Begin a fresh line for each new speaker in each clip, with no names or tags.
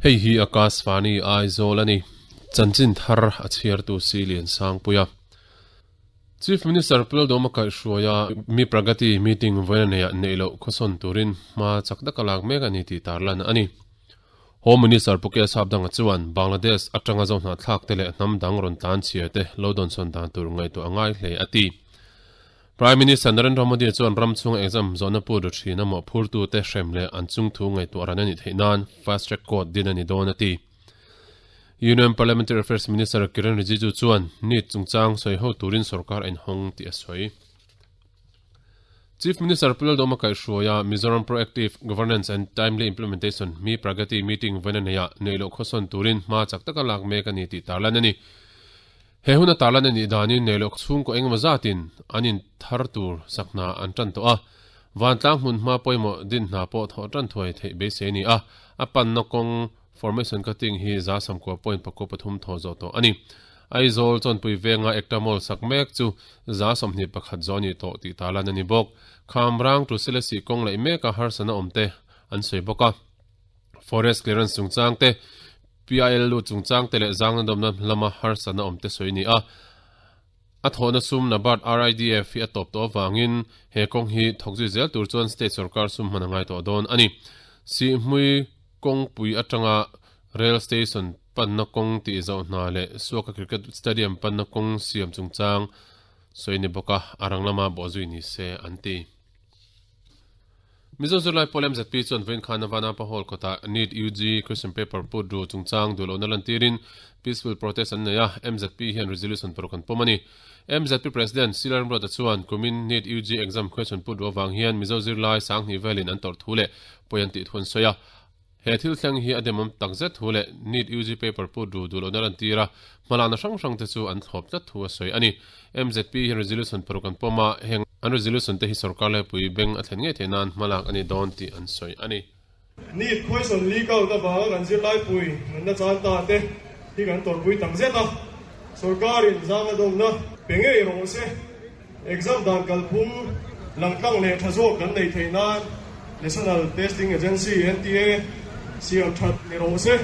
Hei hi Akashvani Aizawl a ni. Chanchin thar a chhiartu si Liansangpuia. Chief Minister Pu Lalduhawma kaihhruaia Mi Pragati meeting vawiin a neiah neih loh khawsawn turin hma chak taka lak mek a ni tih tarlan a ni. Home Minister Pu K Sapdanga chuan Bangladesh atanga zohnahthlak te leh hnam dang rawn tlan chhia te lo dawnsawn dan tur ngaihtuah a ngai hle a ti. Prime Minister Narendra Modi chuan ram chhunga exam zawhna put ru thin a mawhphurtute hrem leh an chungthu ngaihtuah ran a nih theih nan Fast Track Court din a ni dawn a ti. Union Parliamentary Affairs Minister Kiren Rijiju chuan NEET chungchang sawi ho turin sorkar a inhawng tih a sawi. Chief Minister Pu Lalduhawma kaihhruaia Mizoram Proactive Governance and Timely Implementation Mi Pragati meeting vawiin a neiah neih loh khawsawn turin hma chak taka lak mek a ni tih tarlan a ni. He huna tarlan a nih danin neih loh chhungkaw engemaw zatin an in thar tur sak hna an tan tawh a, vantlang hmun hma pawimawh din hna pawh thawh tan thuai theih beisei a ni a, a panna kawng Formation cutting hi 93.3 thaw zawh tawh a ni. Aizawl Chawnpui venga Ekta Mall sak mek chu 21 zawh a ni tawh tih tarlan a ni bawk. Khamrang to Selesih kawng laih meka harsatna awmte an sawi bawk a. Forest clearance chungchang te, PIL lut chungchang te leh zangna dawmna lama harsatna awmte sawi a ni a. A thawhna sum NABARD RIDF hi a tawp tawh avangin he kawng hi thawk zui zel tur chuan state sorkar sum hman a ngai tawh dawn a ni. Sihhmui kawngpui atanga rail station panna kawng tih zawh hna leh Suaka Cricket Stadium panna kawng siam chungchang sawi a ni bawk a, a rang lama bawhzui ni se an ti. Mizo zirlai pawl MZP chuan vawiin khan Avanapa Hall kawtah NEET UG question paper put ru chungchang duh lohna lantirin peaceful protest an nei a, MZP hian resolution paruk an pawm a ni. MZP President Sri Lalramruata chuan kumin NEET UG exam question put ru avang hian Mizo zirlai sanghnih velin an tawrh thu leh pawi an tih thu an sawi a. He thil thleng hi a demawm tak zet thu leh NEET UG paper put ru duh lohna lantir a, hmalakna hrang hrang te chu an thlawp tlat thu a sawi a ni. MZP hian resolution paruk an pawm a, heng an resolution te hi sorkar laipui beng a thlen ngei theih nan hmalak a ni dawn tih an sawi a ni.
NEET question leak out avanga kan zirlaipui nunna chan ta te hi kan tawrhpui tak zet a, sorkarin zang a dawmna pe ngei rawh se. Exam dan kalphung langtlang leh tha zawk kan neih theih nan National Testing Agency, NTA, siam that ni rawh se.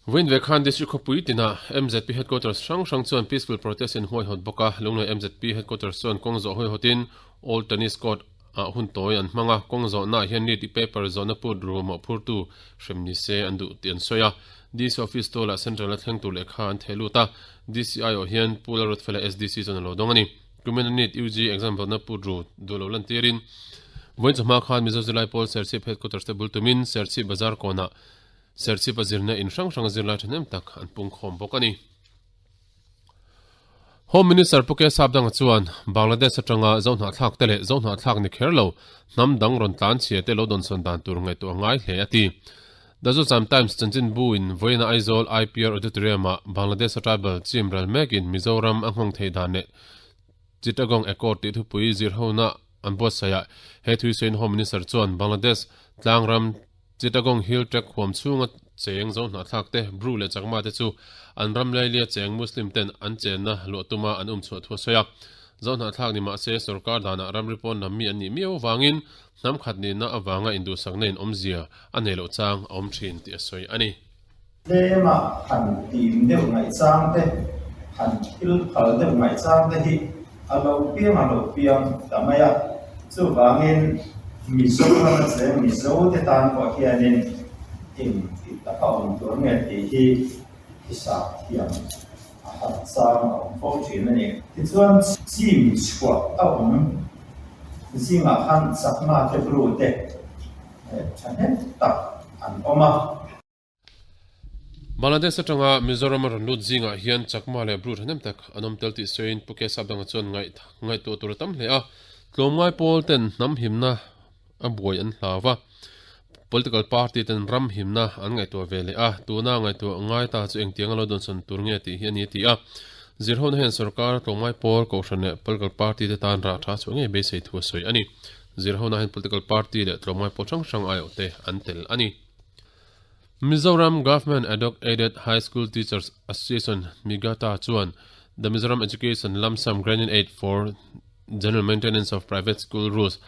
Vawiin ve khan District khawpui tinah mzp Headquarters hrang hrang chuan Peaceful Protest in huaihawt bawk a, Lunglei mzp Headquarters chuan kawng zawh huaihawtin Old Tennis Court ah hun tawi an hmang a, kawng zawhnaah hian NEET paper zawhna put ru mawhphurtu hrem ni se an duh tih an sawi a, DC Office tualah Central a thleng tur lehkha an theh lut a, DCI aw hian Pu Lalruatfela SDC chuan a lo dawng a ni. Kumin a NEET UG exam rawtna put ru duh lo lantirin vawiin chawhma khan Mizo zirlai pawl Serchhip Headquarters te bul tumin Serchhip Bazar kawnah Serchhip a zirna in hrang hrang zirlai thahnem tak an pungkhawm bawk a ni. Home Minister Pu K Sapdanga chuan Bangladesh atanga Zohnahthlak te leh Zohnahthlak ni kher lo hnam dang rawn tlan chhia te lo dawnsawn dan tur ngaihtuah a ngai hle a ti. The Zozam Times chanchinbu in vawiina Aizawl IPR Auditorium ah Bangladesh a tribal chim ral mek in Mizoram a nghawng theih dan leh Chittagong Accord tih thupui zirhona an buatsaih ah he thui sawiin Home Minister chuan Bangladesh tlangram Chittagong Hill Tract huam chhunga cheng Zohnahthlak te, Bru leh Chakma te chu an ram lailia cheng Muslim ten an chenna luah tuma an umchhuah thu a sawi a. Zohnahthlak ni mahse sorkar danah ramri pawn lam mi an nih miau avangin Hnam khat nihna avanga induhsakna in awmzia a nei loh chang a awm thin tih a sawi a ni.
Tlema han tim deuh ngaihchang te, han thil phal deuh ngaihchang te hi a lo piang a lo piang ta mai a. Chuvangin Mizoram a cheng Mizo te tan pawh hianin eng tih taka awm tur nge tih hi hisap thiam a han chang a awm fo thin a ni. Tichuan chim chhuah a awm Zingah khan chakma te bru te thahnem tak an awm a.
Bangladesh atanga Mizoram a rawn lut zingah hian chakma leh bru thahnem tak an awm tel tih sawiin Pu Kesap danga chuan ngaihtuah tur a tam hle a. Tlawmngai pawl ten hnam himna a buai an hlau va, political party ten ram himna an ngaihtuah ve leh a, tuna ngaihtuah ngai ta chu engtiang a lo dawnsawn tur nge tih hi a ni a ti a. Zirhona hian sorkar tlawmngai pawl, kohhran leh political party te tan rah tha chhuah ngei beisei thu a sawi a ni. Zirhona hian political party leh tlawmngai pawl hrang hrang aiawh te an tel a ni. Mizoram Government Ad-hoc Aided High School Teachers Association, MIGATA, chuan The Mizoram Education Lump Sum Grant-in-Aid for General Maintenance of Private School Rules,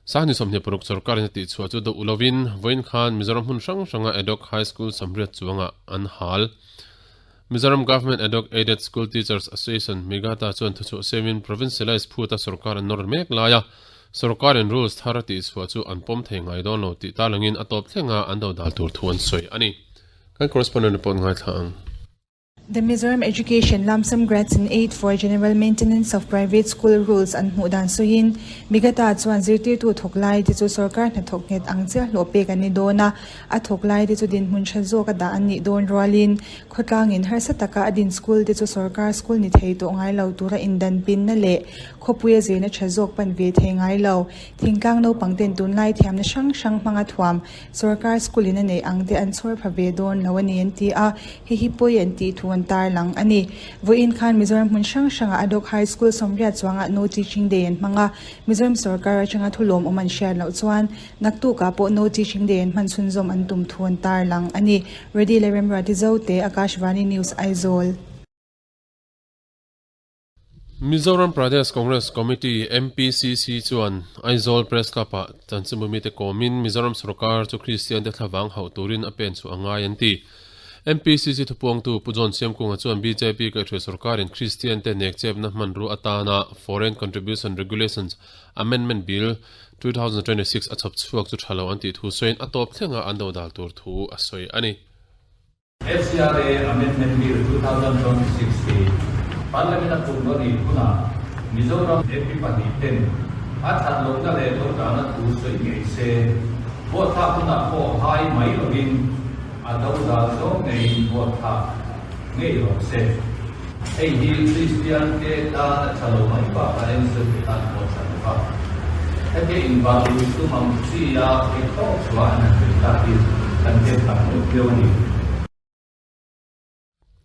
Sangni 26 sorkarin a tihchhuah chu deuh lovin vawiin khan Mizoram hmun hrang hranga Adhoc High School 80 chuangah an hal. Mizoram Government Adhoc Aided School Teachers Association, MIGATA, chuan thuchhuah siamin Provincialised phuta sorkar an nawr mek laia sorkarin rules thar a tihchhuah chu an pawm thei ngai dawn lo tih tarlangin a tawp thlenga an dodal tur thu an sawi a ni. Kan correspondent report ngaithla ang.
The Mizoram Education Lump Sum Grants in Aid for General Maintenance of Private School Rules an hmuh dan sawiin Migata chuan zirtirtu thawk lai te chu sorkar hnathawk nghet ang chiah hlawh pek an ni dawn a, a thawk lai te chu dinhmun tha zawk a dah an nih dawn rualin khawtlangin harsa taka a din school te chu sorkar school ni thei tawh ngai lo tura indan pinna leh khawpuia zirna tha zawk pan ve thei ngai lo. Thingtlang naupang ten tunlai thiamna hrang hrang hmanga thuam Sorkar school in a neih ang te an chhawr pha ve dawn lo a ni an ti a, hei hi pawi an tih thu an tarlang a ni. Vawiin khan Mizoram hmun hrang hrangah Adhoc High School 80 chuangah No Teaching Day an hmang a, Mizoram sorkar atanga thu lawmawm an hriat loh chuan naktukah pawh No Teaching Day an hman chhunzawm an tum thu an tarlang a ni. Ready leh Remruati Zote, Akashvani News, Aizawl.
Mizoram Pradesh Congress Committee, MPCC, chuan Aizawl Press Club-ah chanchinbumite kawmin Mizoram sorkar chu Kristiante thlavang hauh turin a pen chhuah a ngai an ti. MPCC thupuangtu Pu John Siamkunga chuan bjp kaihhruai sorkarin Kristiante nekchepna hmanrua atana Foreign Contribution Regulations Amendment Bill 2026 a chhawp chhuak chu tha lo an tih thu sawiin a tawp thlenga an dodal tur thu a sawi a ni.
FCRA Amendment Bill 2026 hi Parliament a put nawn ih hunah Mizoram MP pahnih ten a that lohna leh dodalna thu sawi ngei se, vote thlak hunah pawh hai mai lovin a dodal zawng ngeiin vote thlak ngei rawh se. Hei hi Kristian te tan a tha lo mai bakah NZP tan pawh a tha lo va. Hetia inbah lui tum ang chi a theihtawp chhuah an han tel ta hi kan hriat tak meuh viau a ni.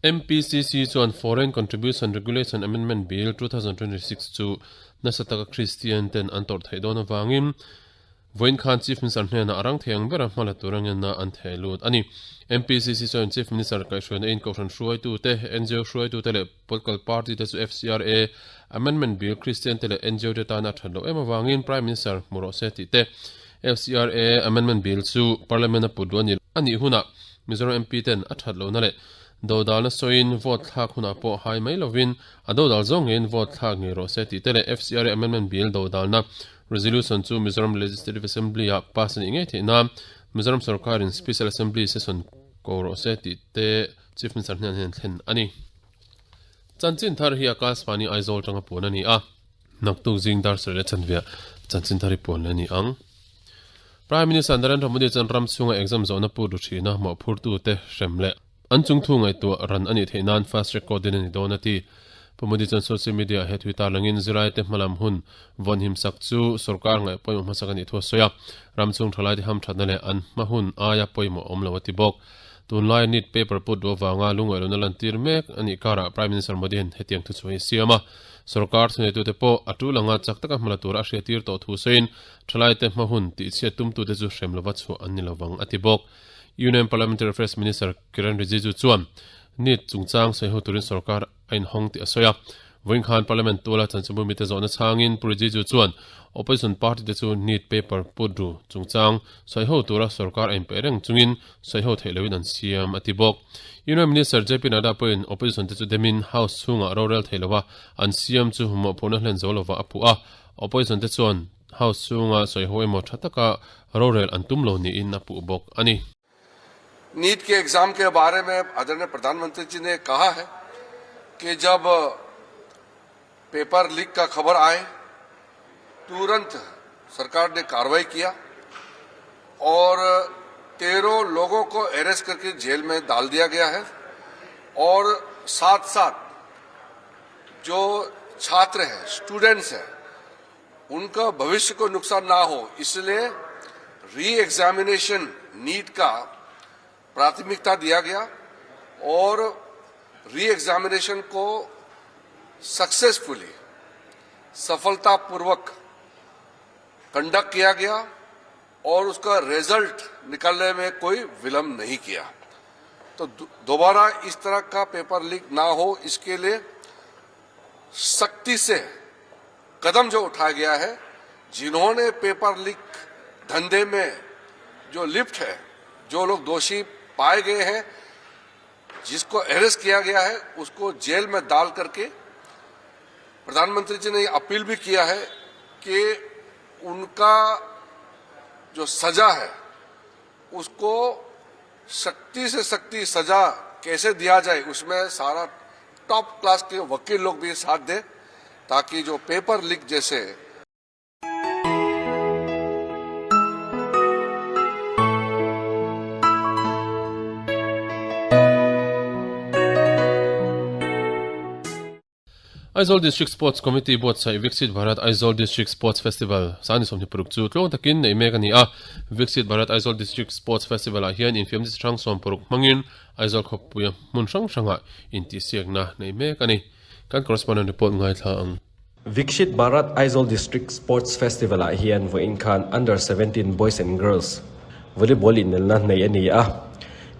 MPCC chuan Foreign Contribution Regulation Amendment Bill 2026 chu nasa taka Kristian ten an tawrh theih dawn avangin Vawiin khan Chief Minister hnenah a rang thei ang bera hma la tur angenna an theh lut a ni. MPCC chuan Chief Minister kaihhruaina in Kohhran hruaitute, ngo hruaitute leh Political Party te chu FCRA Amendment Bill Kristian te leh ngo te tana a that loh em avangin Prime Minister hmu rawh se tih te, FCRA Amendment Bill chu Parliament a put duh a nih hunah Mizoram MP ten a that lohna leh dodalna sawiin vote thlak hunah pawh hai mai lovin a dodal zawng ngeiin vote thlak ngei rawh se tih te leh FCRA Amendment Bill dodalna Resolution chu Mizoram Legislative Assembly-ah pass a nih ngei theih nan Mizoram sorkarin Special Assembly session ko rawh se tih te Chief Minister hnen hian thlen a ni. Chanchin thar hi Akashvani Aizawl tanga puan a ni a. Naktuk zing dar sarih leh chanveah chanchin thar hi puan leh a ni ang. Prime Minister Narendra Modi chuan ram chhunga exam zawhna put ru thina mawhphurtute hrem leh An chungthu ngaihtuah ran a nih theih nan fast track code din a ni dawn a ti. Pu Modi chuan social media ah he thui tarlangin zirlaite hmalam hun vawnhim sak chu sorkar ngaih pawimawh hmasak a nih thu a sawi a, ram chhung thalaite hamthatna leh an hma hun aia pawimawh a awm lo a ti bawk. Tunlaia NEET paper put duh avanga lungaihlohna lantir mek a nih karah Prime Minister Modi hian hetiang thu chhuah hi a siam a, sorkar thuneitute pawh a tul anga chak taka hmala tura a hriattir tawh thu sawiin thalaite hma hun tihchhiat tumtute chu hrem lova chhuah an ni lovang a ti bawk. Union Parliamentary Affairs Minister Kiren Rijiju chuan NEET chungchang sawi ho turin sorkar a inhawng tih a sawi a. Vawiin khan Parliament tuala chanchinbu mite zawhna chhangin Pu Rijiju chuan Opposition party te chu NEET paper put ru chungchang sawi ho tura sorkar a inpeih reng chungin sawi ho theih loin an siam a ti bawk. Union Minister JP Nadda pawhin Opposition te chu demin House chhungah rorel thei lova an siam chu mawhphurhna hlen zo lova a puh a. Opposition te chuan House chhunga sawi ho emaw tha taka rorel an tum lo niin a puh bawk a ni.
NEET ke exam ke bare mein आदरणीय प्रधानमंत्री जी ने कहा है कि जब paper leak का खबर आए तुरंत सरकार ने कार्रवाई किया और 13 लोगों को अरेस्ट करके जेल में डाल दिया गया है और साथ साथ जो छात्र हैं, स्टूडेंट्स हैं, उनका भविष्य को नुकसान ना हो इसलिए री एग्जामिनेशन नीट का प्राथमिकता दिया गया और री एग्जामिनेशन को सक्सेसफुली सफलतापूर्वक कंडक्ट किया गया और उसका रिजल्ट निकालने में कोई विलंब नहीं किया। तो दोबारा इस तरह का पेपर लीक ना हो इसके लिए सख्ती से कदम जो उठाया गया है, जिन्होंने पेपर लीक धंधे में जो लिप्त है, जो लोग दोषी पाए गए हैं, जिसको अरेस्ट किया गया है, उसको जेल में डाल करके प्रधानमंत्री जी ने अपील भी किया है कि उनका जो सजा है उसको सख्ती से सख्ती सजा कैसे दिया जाए, उसमें सारा टॉप क्लास के वकील लोग भी साथ दें, ताकि जो पेपर लीक जैसे
Aizawl District Sports Committee buatsaih Viksit Bharat Aizawl District Sports Festival Sani 26 chu tluang takin neih mek a ni a. Viksit Bharat Aizawl District Sports Festival ah hian infiamna chi hrang 60 hmangin Aizawl khawpuia hmun hrang hrangah intihsiakna neih mek a ni. Kan correspondent report ngaithla ang.
Viksit Bharat Aizawl District Sports Festival ah hian vawiin khan Under 17 Boys and Girls Volleyball inelna nei a ni a.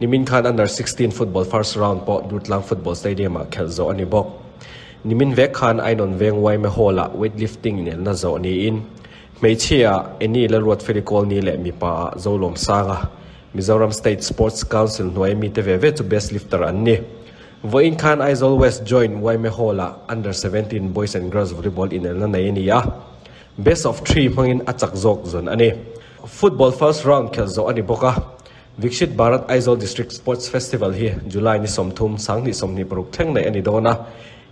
Nimin khan Under 16 Football First Round pawh Durtlang Football Stadium ah khelh zawh a ni bawk. Nimin vek khan Ainawn Veng yma Hall ah Weightlifting inelna zawh niin hmeichhia Annie Lalruatfeli Kawlni leh mipa ah Zolawmsanga, Mizoram State Sports Council hnuai mite ve ve chu Best Lifter an ni. Vawiin khan Aizawl West Joint yma Hall-ah Under 17 Boys and Girls Volleyball inelna nei a ni a, Best of Three hmangin a chak zawk zawn a ni. Football First Round khelh zawh a ni bawk a, Viksit Bharat Aizawl District Sports Festival hi July ni 30, 2026 thleng neih a ni dawn a,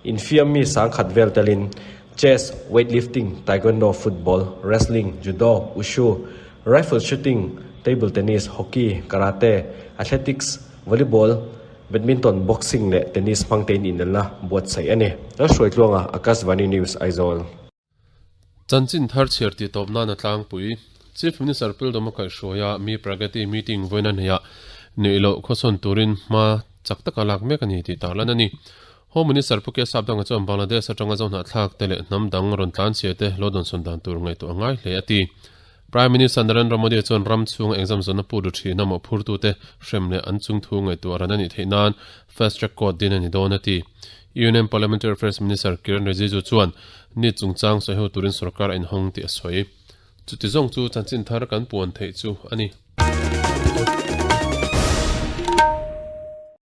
infiam mi 10,000 vel telin Chess, Weightlifting, Taekwondo, Football, Wrestling, Judo, Wushu, Rifle Shooting, Table Tennis, Hockey, Karate, Athletics, Volleyball, Badminton, Boxing leh Tennis hmang tein inelna buatsaih a ni. Lalhruaitluanga, Akashvani News, Aizawl.
Chanchin thar chhiar tih tawp nana tlangpui, Chief Minister Pildawma kaihhruaia mi Pragati meeting vawiina hneihah nuih loh khawsawn turin hma chak taka lak mek a ni tih tarlan a ni. Home Minister Pu Kesap Danga chuan Bangladesh atanga zohnahthlak te leh hnam dang rawn tlanchhia te lo dawnsawn dan tur ngaihtuah a ngai hle a ti. Prime Minister Narendra Modi chuan ram chhunga exam zawnna pu ru thin a mawhphurtute hrem leh an chungthu ngaihtuah ran a nih theih nan Fast Track Court din a ni dawn a ti. Union Parliamentary Affairs Minister Kiren Rijiju chuan NEET chungchang sawiho turin sorkar a inhawng tih a sawi. Chuti zawng chu chanchin thar kan puan theih chu a ni.